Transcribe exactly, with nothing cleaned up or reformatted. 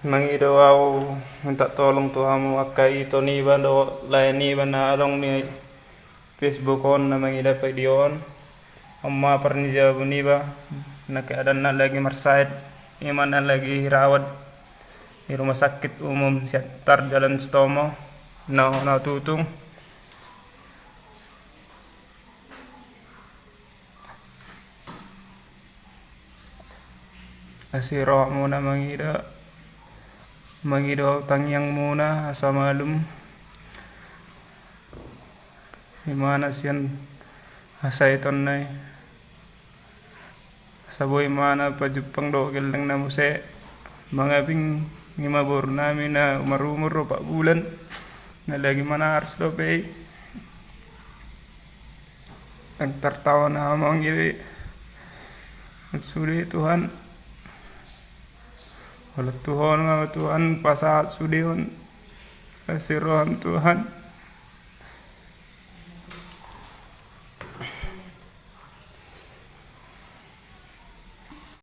Mangido au minta tolong tu hamu angka ito niba dohot lae niba na adong di Facebook on na mangida video on. On ma parnijabu niba, na keadaanna lagi marsaet, ima na lagi dirawat di rumah sakit umum Siantar Jalan Sitomo, na hona tutung. Asi rohamuna mangida, mangido tangiangmuna asa malum imana sian hasaetonna i. Asa boi imana pajumpang dohot gellengna muse. Mangabing ima boru nami na marumur opat bulan, na lagi manaras dope i. Ndang tartaon hamu mangida i. Sude Tuhan. Olo Tuhan, ma Tuhan pasahat sude on. Asi roham Tuhan.